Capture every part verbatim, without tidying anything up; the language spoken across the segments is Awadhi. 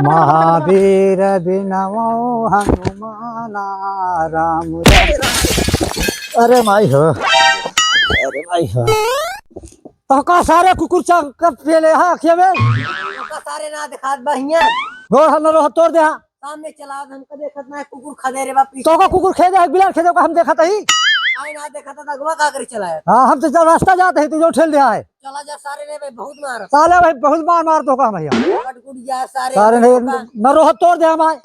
महावीर बिनवो हनुमाना राम। अरे माई हो, अरे माई हो। तो का सारे कुकुर चा-, कब पेले हा अखिया में? तो का सारे ना दिखात बा हियां। गोड़ हम रोह तोड़ दे हा। सामने चला, हमका देखत ना है, कुकुर खदे रे बा पीछे। तो का कुकुर खेदे है, बिलार खेदे का हम देखत ही। आई ना देखत है, तो अगवा का करे चला है? हाँ, हम तो जब रास्ता जात ही, तू जो ठेल दे आए। चला जा सारे रे भाई, बहुत मार। साले भाई, बहुत मार मार तो का भैया। कट कुट जा सारे। सारे नहीं, तो का मैं रोह तोड़ दे हमारे।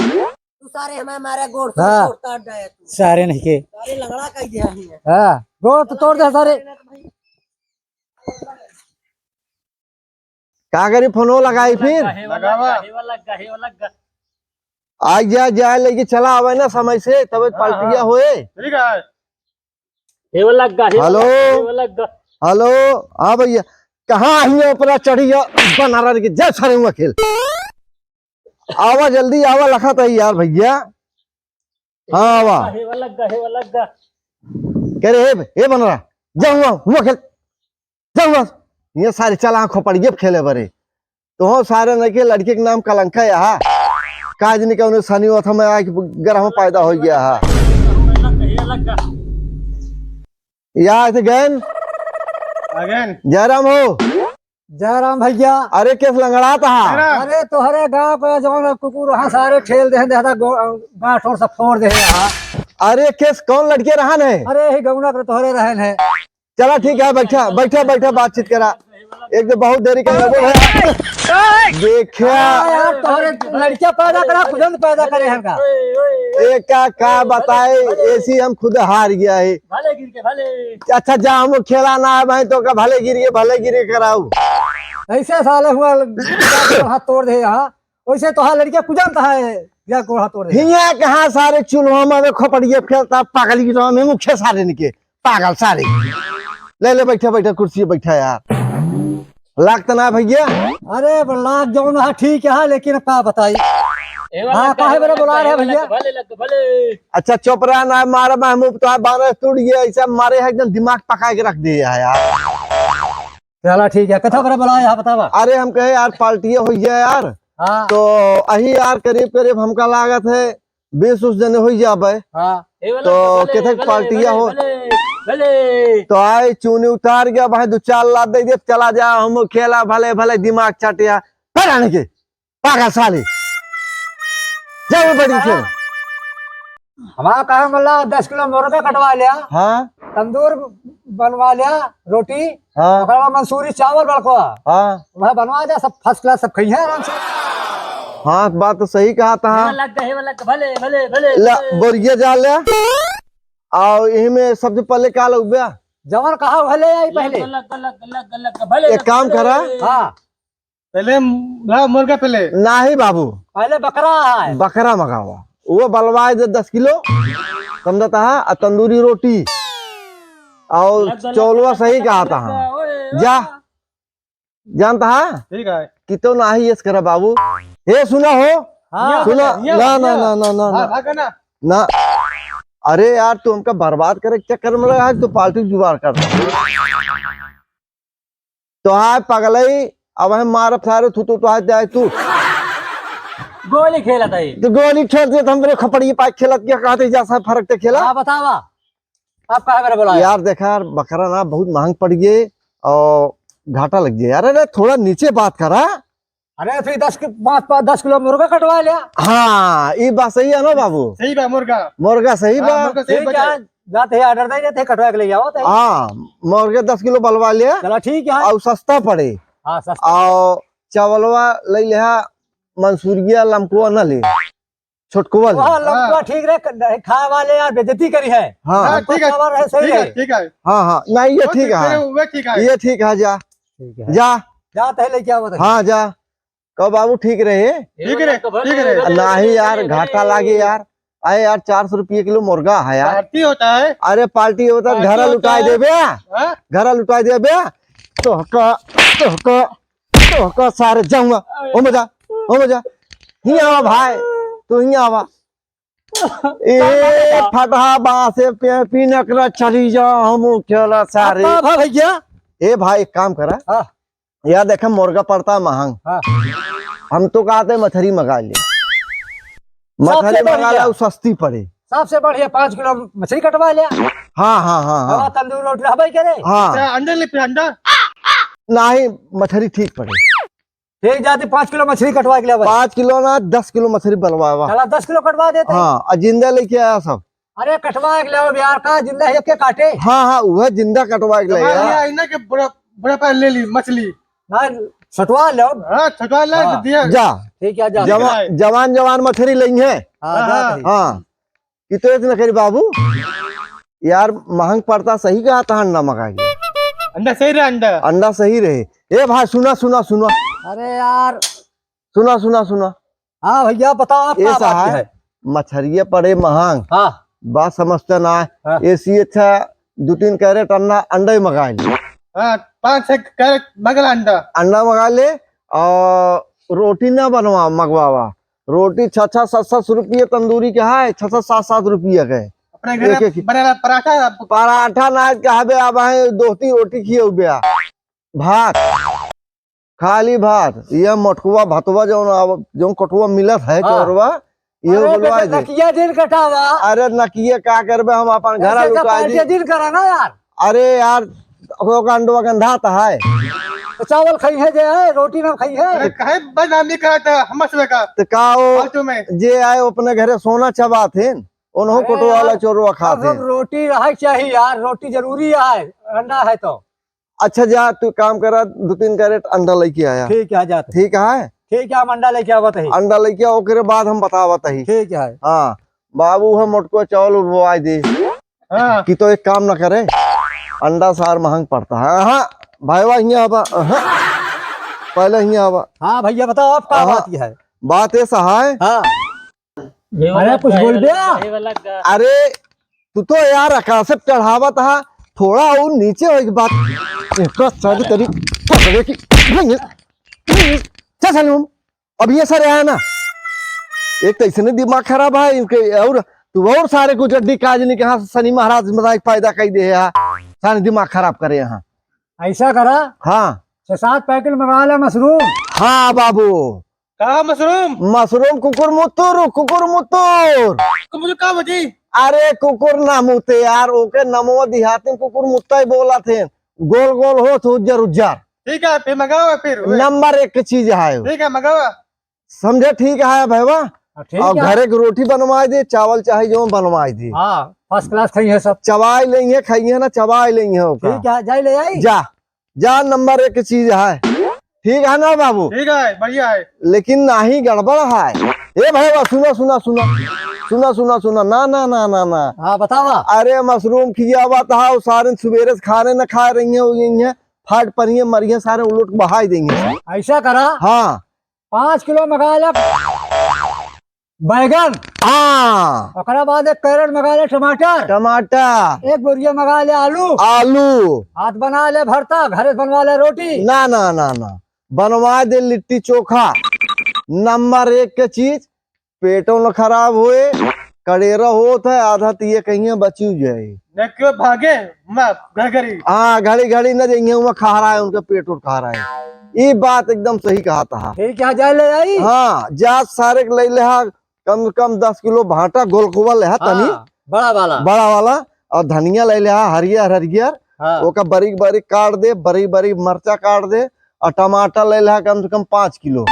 तू सारे हमारे मारे गोड़ से हाँ। गोड़ काट दे तू। सारे नहीं के। सारे लंगड़ा कह दिया है। हाँ, गोड़ तो तोड़ दे सारे। का करी, फोनो लगाई फिर? लगावा। आ जा, जा, लेके चला आवे ना समय से, तबे पार्टिया होए। ठीक है। हेलो। हेलो। हाँ भैया, कहाँ हियाँ ऊपर चढ़ी है? बनारा के जय सारे हुआ खेल। आवा जल्दी, आवा लखत है यार भैया। हाँ, आवा। कह रहे, "हे, हे बनरा, जा हुआ, हुआ खेल, जा हुआ।" ये सारे चला खोपड़िए खेले बरे। तो हो सारे न के लड़के के नाम कलंक है यहाँ। का जनी के उन्हें सनी ओथ में आके ग्रह में पैदा हो गया है। या थे गैन। आ गैन। जयराम हो। जयराम भैया। अरे, केस लंगड़ात हा? अरे, तोहरे गाँव का जौन कुकुर वहाँ सारे ठेल देहन, देहता गो-, गाँठ ओठ सब फोड़ देहे यहाँ। अरे, केस कौन लड़के रहन है? अरे, ही गौना के तोहरे रहन है। चला, ठीक है, बैठा, बैठा, बैठा, बातचीत करा। एक तो बहुत देरी का बोल है। देखा। हाँ यार, तोहरे लड़कियां पैदा करा, खुद पैदा करे हैं का? ए का, का बताए, ऐसी हम खुद हार गया है। भले गिर के, भले। अच्छा, जा हम खेला ना है भाई, तो का भले गिर के, भले गिर के कराऊ। ऐसे साले हुआ, हाथ तोड़ दे यहाँ। वैसे तो हाँ, लड़कियां कुजन तो है, या गोड़ हाथ तोड़ दे। हियां कहाँ सारे चूल्हा में खोपड़िए खेलता, पागल की तरह में मुख्य सारे निके। पागल सारे। ले, ले, बैठा, बैठा, कुर्सी पे बैठा यार। लाग त ना भैया? अरे, लाग जौन है, ठीक है, लेकिन अब का बताई? ए वाला हाँ, काहे लग, बरे बोला रहे भैया? भले लग, भले। अच्छा, चुप रहा ना, मारा महमूब तो है, बारह टूट गया, ऐसा मारे है, एकदम दिमाग पका के रख दिया है यार। चला, ठीक है, कथा बरे बोला है, हाँ, बतावा। अरे, हम कहे यार, पार्टी हो गया यार। हाँ। तो अही यार, करीब, करीब हमका लागत है, बीस उस जने होई जाबे। हाँ। ए वाला तो भले, केथे भले, पार्टिया भले, हो? भले, भले। तो आए चूनी उतार गया भाई, दो चार लात दे दे, चला जा, हम खेला भले, भले दिमाग चाटिया। फिर आने के, पागल साले। जा वो बैठ के खेल। हमारा कहा मल्ला दस किलो मुर्गा कटवा लिया। हाँ। तंदूर बनवा लिया, रोटी, हाँ। ओकरा बाद मंसूरी चावल बड़को। हाँ। वह बनवा दे, सब first class, सब खइहे आराम से। हाँ, बात तो सही कहा था। हे वाला, हे वाला, भले, भले, भले, ला, भले। बोरिया जा ले। आओ, यही में सबसे पहले का लउबे? जवन कहा, वह ले आई पहले। गलत, गलत, गलत, गलत, भले, एक काम भले। करा। हाँ। पहले ला मुर्गा पहले। नाही बाबू। पहले बकरा है। बकरा मंगावा। वो बलवाए दे दस किलो, समझता है, आ तंदूरी रोटी। और लग, लग, चौलवा लग, सही लग, कहा लग, था। ओए, जा। ओए। जानता है? ठीक है। कि तो नाही यस करा बाबू। हे सुना हो? हाँ। सुना? हिया, ना, ना, हिया। ना, ना, ना, हाँ, ना। भागा ना। ना। अरे यार, तू हमका बर्बाद करे के चक्कर में लगा है, तू पार्टी जुगाड़ कर। तो आए पगलई, अब हम मारब सारे, थू, थू, तो आए, आए तू। गोली खेलत है। तो गोली खेलत है, तो हमरे खपड़ी पाए खेलत के कहते जा सब फरक ते खेला। हाँ, बतावा। आप काहे मेरे बुलाया? यार, देखा यार, बकरा ना बहुत महंग पड़ गए और घाटा लग गया यार। अरे, थोड़ा नीचे बात करा। अरे, फिर दस कि-, पाँच, पाँच, दस किलो मुर्गा कटवा लिया। हाँ, ई बात सही है ना बाबू? सही बा मुर्गा। मुर्गा सही हाँ, बा। मुर्गा सही ठीक बा। है, जाते हैं, order दे देते हैं, कटवा के ले जाओ, तो। हाँ, मुर्गा दस किलो बलवा लिया। चला, ठीक है। और सस्ता पड़े। हाँ, सस्ता। और चावलवा ले लिया, मंसूरिया लमकुआ न ले, छोटकुआ ले। वहाँ लमकुआ हाँ। ठीक रहे, क-, खाए वाले यार बेइज्जती करी है। हाँ। हाँ, लमकुआ ठीक है, चावल रहे, सही ठीक है, रहे। ठीक है। हाँ, हाँ, नहीं, ये वो ठीक ठीक है। है, वो ठीक है। ये ठीक है, जा। ठीक है। जा। जा, तहे लेके आओ, बताइए। हाँ, जा। कहो बाबू, ठीक रहे? ठीक रहे, ठीक रहे। नहीं यार, घाटा लागे यार। अरे यार, चार सौ रुपये किलो मुर्गा है यार। पार्टी होता है। अरे पार्टी होता है, पार्टी घर होता लुटाए है। देबे। हाँ? घर लुटाए देबे। तोहका, तोहका, तोहका सारे जाऊंगा। ओ मजा, ओ मजा। हियाँ आवा भाई, तू हियाँ आवा। ए फटहा बाँसे पे पीनक रा चली जा, हम खेला सारे। अब का भा भैया? ए भाई, एक काम करा। हाँ। यार, देखा, मुर्गा पड़ता है महंग। हाँ। हम तो कहते मछरी मंगा ले। सबसे मछरी मंगा बढ़िया। ले, उ सस्ती पड़े। सबसे बढ़िया पाँच किलो मछरी कटवा ले। हाँ, हाँ, हाँ, हाँ। हाँ, तंदूर रोटी रहबे करे। हाँ। अच्छा, अंडा ले पे अंडा? नहीं, मछरी ठीक पड़े। ठीक जाती, पाँच किलो मछरी कटवा के ले भाई। पाँच किलो ना, दस किलो मछरी बनवावा। चला, दस किलो कटवा देते हैं। हाँ, और जिंदा लेके आया सब। अरे, कटवा के ले यार, का जिंदा है, के काटे? हाँ, हाँ, वह जिंदा कटवा के ले कटवा यार। लिया, इन्हें के बड़ा, बड़ा पार ले ली मछली। ना, छटवा ले। हाँ, छटवा ले, हाँ। दिया। जा। ठीक है, जा। जवा-, ठीक है। जवान, जवान मछरी लेंगे। हाँ, हाँ, जा हाँ। भाई। हाँ। कि तो इतना करी बाबू, यार महंग पड़ता, सही कहा था, अंडा मंगाई। अंडा सही रहे, अंडा। अंडा सही रहे। ए भाई, सुना, सुना, सुना। अरे यार। सुना, सुना, सुना। हाँ भैया, बताओ, आप ये का बात सहाय, है? मछरिया पड़े महंग। हाँ। बात समझते ना है। हाँ। एसी अच्छा, दो तीन कैरेट अंडा, अंडा ही मंगा ले। हाँ, पाँच छह कैरेट मंगा ले अंडा। अंडा मंगा ले, और रोटी ना बनवा, मंगवावा। रोटी छः छः सात सात रुपये तंदूरी के है, छः छः सात सात रुपये के। अपने घर एक, एक। बनेला पराठा। पराठा ना कहबे, अब है दोस्ती रोटी खियौबे। भात, खाली भात, ये मोटकुआ भतवा जौन आव-, जौन कटुआ मिलत है हाँ। चौरवा, ये अरे बोलवा बेटा, दे। नकिया दिन कटावा। अरे नकिया का करबे, हम अपन घर ऐसे ऐसे लुकाई दी। पार्टी दिन करा ना यार। अरे यार, ओका अंडवा गंधात है। तो चावल खाई है जे है, रोटी ना खाई है। अरे काहे बदनामी करत है हमसे का? तो का हो, फालतू में। जे आए अपने घरे सोना चबात हैं, उन्हों अरे कोटवा वाला यार, चोरवा खात अब हैं। रोटी रहे चाहिए यार, रोटी जरूरी है, अंडा है तो। अच्छा जा, तू काम करा, दो तीन कैरेट अंडा लेके आया। ठीक है, जाते। ठीक है? ठीक है, हम अंडा लेके आवत ही। अंडा लेके आओ, ओकरे बाद हम बतावत ही। ठीक है। हाँ, बाबू है मोटको चावल उबवाई दे। हाँ। कि तो एक काम ना करे, अंडा सार महंग पड़ता है। हाँ, भाईवा हियाँ आवा, हाँ। पहले हियाँ आवा। हाँ भैया, बताओ, आप का हाँ। बात ये है? बात ये सहाय। हाँ। अरे, कुछ बोल बे। अरे, तू तो यार आकाश से चढ़ावत हा, थोड़ा और नीचे होई के बात। एक साथ तेरी पकड़े की। चल साले, अब ये सारे आया ना, एक तो इसने दिमाग खराब है इनके, और तू और सारे को जड्डी काज नहीं, कहाँ से शनि महाराज मजाक पैदा कर दे है, सारे दिमाग खराब करे यहाँ। ऐसा करा, हाँ। छह सात पैकेट मंगा ले मशरूम। हाँ बाबू। का मशरूम? मशरूम कुकुर मुतुर, कुकुर मुतुर। तो मुझे का बची? अरे कुकुर ना मुते यार, ओके नमो देहाती में कुकुर मुत्ता ही बोला थे, गोल गोल होत, उज्जर उज्जर। ठीक है, फिर मंगावा फिर। नंबर एक के चीज है। ठीक है, मंगावा। समझे? ठीक है भैया। हाँ, ठीक और है। घरे के रोटी बनवाई दे, चावल चाहे जो बनवाई दे। हाँ, first class खाई है सब। चबाई लेंगे, खाइए ना, चबाई लेंगे ओका। ठीक है, जाई ले आई। जा, जा, नंबर एक के चीज है। ठीक है ना बाबू? ठीक है, बढ़िया है। लेकिन नाही गड़बड़ है। ए भैया, सुना, सुना, सुना। सुना, सुना, सुना। ना, ना, ना, ना, ना। हाँ, बतावा। अरे, मशरूम खियावा था, वो सारे सुबेरे से खाने न खाए रही हैं, वो यही हैं। फाट परिए, मरिए, सारे उलट बहाई देंगे। ऐसा करा। हाँ। पाँच किलो मंगा ले बैगन। हाँ। ओकरा बाद एक कैरेट मंगा ले टमाटर। टमाटर। एक बोरिया मंगा ले आलू। आलू। हाथ बना ले भरता, घरे से बनवा ले रोटी। ना, ना, ना, ना। बनवा दे लिट्टी चोखा। नंबर एक के चीज, पेटो न खराब होए, कड़ेरा होत है, आधा तो ये कहिए बची जाए। न क्यों भागे, मैं घड़ी घड़ी। हाँ, घड़ी घड़ी न जाइए, वहाँ खा रहा है, उनका पेट उठ खा रहा है। ये बात एकदम सही कहा था। ठीक है, जा ले आई। हाँ, जा सारे के ले ले हा, कम से कम दस किलो भाटा गोलकुआ ले हा तनी। हाँ, बड़ा वाला। बड़ा वाला, और धनिया ले ले हा, हरियर हरियर, हाँ। ओका बारीक बारीक काट दे, बारीक बारीक मरचा काट दे, और टमाटर ले ले हा कम से कम पाँच किलो।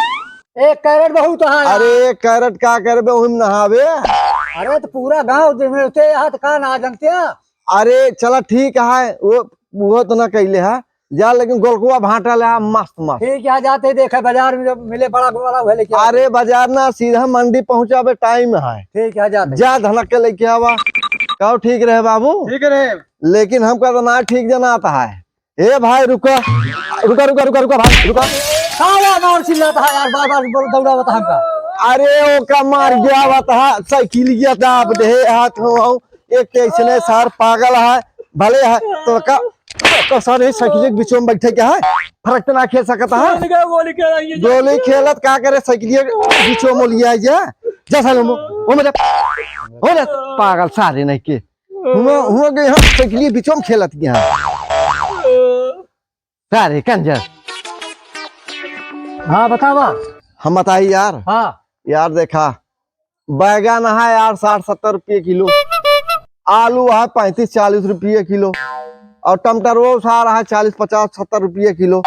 एक कैरेट बहुत है यार। अरे, एक कैरेट का करबे, ओहिम नहावे। अरे, तो पूरा गांव दिन में होते यहाँ तो का ना जानते हैं? अरे, चला ठीक है, वो, वो तो ना कैले है, जा लेकिन गोलकुआ भाटा ले आ, मस्त मस्त। ठीक है, जाते देखे बाजार में जब मिले बड़ा वाला, वह लेके आवे। अरे, बाजार ना, सीधा मंडी पहुँचावे, टाइम है। ठीक है, जाते। जा धनक के लेके आवा। कहो ठीक रहे बाबू? ठीक रहे। लेकिन हमका तो ना ठीक जनात है। ए भाई रुका, रुका, रुका, रुका, रुका भाई, रुका। काला मार चिल्लाता है यार, बार बार बोल दौड़ावत हमका। अरे ओका मार गया बता, साइकिल गया दाब दे हाथ हो, हो। एक तो ऐसने सार पागल है, भले है तो का, तो सारे साइकिल के बीचों में बैठे क्या है, फरक तो ना खेल सकता है। खेल के गोली खेल रही है। गोली खेलत का करे, साइकिल के बीचों में लिया जा, जा साले मो, वो मेरे, वो मेरे पागल सारे नहीं के। हुआ, हुआ गए हम साइकिल के बीचों में खेलत गया। सारे कंजर। हाँ, बतावा। हम बताई यार। हाँ। यार देखा, बैगन है यार साठ सत्तर रुपये किलो, आलू है पैंतीस चालीस रुपये किलो, और टमाटरवा सारा है चालीस पचास सत्तर रुपये किलो।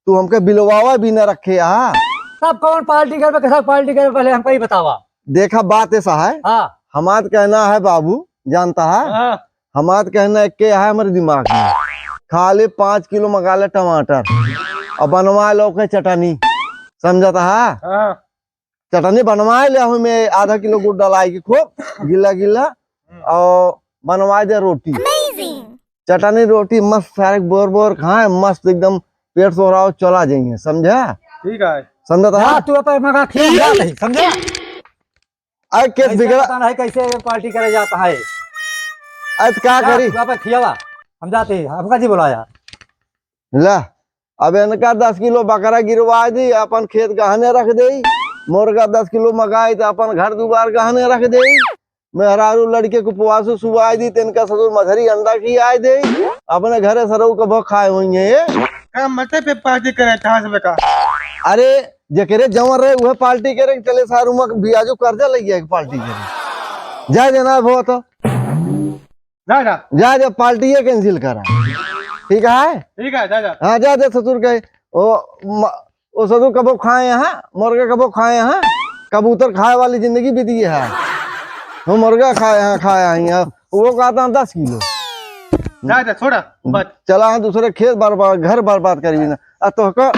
तू हमके बिलवावा भी न रखे हा। सब कौन पार्टी करबे, कैसा पार्टी करबे, पहले हमको ही बतावा। देखा, बात ऐसा है। हाँ। हमार कहना है बाबू, जानता है? हाँ। हमार कहना एक के है हमारे दिमाग में, खाली पाँच किलो मंगा ले टमाटर और बनवा लो के चटनी, समझता है? हाँ। चटनी बनवाए ले हूँ मैं, आधा किलो गुड़ डलाई के खूब गिला गिला, हम्म। और बनवाए दे रोटी। Amazing। चटनी रोटी मस्त सारे बोर बोर खाए, मस्त एकदम पेट सोहराओ चला जाइए, समझा? ठीक है। समझा था? जा, तू अपन मगा खिया, जा नहीं, समझा? अरे केस ऐसा बिगड़ा। पता नहीं कैसे पार्टी करे जाता है। अरे तो का जा, करी? तू अपन खियावा, हम जाते हैं, हमका जी बुलाया। ला, अब इनका दस किलो बकरा गिरवा दी, अपन खेत गहने रख दे, मुर्गा दस किलो मंगाई तो अपन घर दुआर गहने रख दे, मेहरारू लड़के को उपवासु सुवाई दी, तो इनका ससुर मछरी अंडा खियाई दे, अपने घरे सरऊ कभो खाए हुई है। का मते पे पार्टी करे ठास में का? अरे, जेकरे जवन रहे, उहे पार्टी करे, चले सारू मक बियाजू कर्जा लग गया, एक पार्टी करे। जा देना भो तो। जा, जा। जा, जा, पार्टी ये cancel करा। ठीक है? ठीक है, जा, जा। हाँ, जा, जा, ससुर के। ओ, म-, ओ ससुर कबो खाए हैं, मुर्गा कबो खाए हैं, कबूतर खाए वाली जिंदगी बीती है। हम मुर्गा खाए हैं, खाए हैं, वो कहता है दस किलो। जा, जा, छोड़ा, बस। चला है दूसरे खेत बर्बाद, घर बर्बाद करी ना। आ तोहका,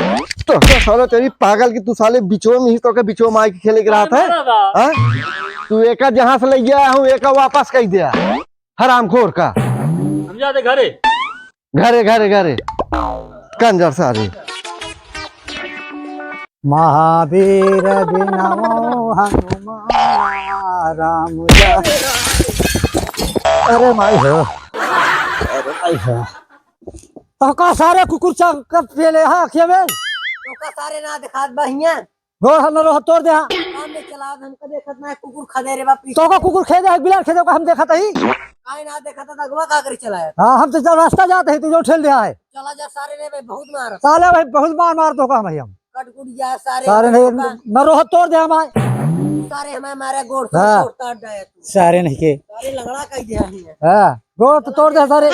तोहका साला तेरी पागल की, तू साले बिचो में ही, तोहका बिचो में आके खेले के रहत है। हाँ? तू एका जहाँ से ले गया हूँ, एका वापस कह दिया। हरामखोर का। हम जाते घरे। घरे, घरे, घरे। कंजर सारे। महावीर बिनवो हनुमान राम जा-, अरे माई हो, अरे माई हो। तो का सारे कुकुर चा-, कब पेले हा अखिया में? तो का सारे ना दिखात बा हियां? गोड़ हम रोह तोड़ दे हा। काम में चलावत हमका देखत ना है, कुकुर खदेरे बा पीछे। तो का कुकुर खेदे है, बिलार खेदे का हम देखत ही? काहे ना देखत है, अगवा का करे चलाया? हाँ, हम तो जब रास्ता जाते ही तू जो ठेल दे है। चला जा सारे ने भाई, बहुत मार। साले भाई बहुत मार मार तो का हम ही हम। कट कुट जा सारे सारे ने नहीं, का। मैं रोह तोड़ दे हमारे। सारे हमारे मारे गोड़ से हाँ। तोड़ ताड़ डाया तू। सारे नहीं के। सारे लंगड़ा कह दे हमें। हाँ, गोड़ तो तोड़ दे सारे।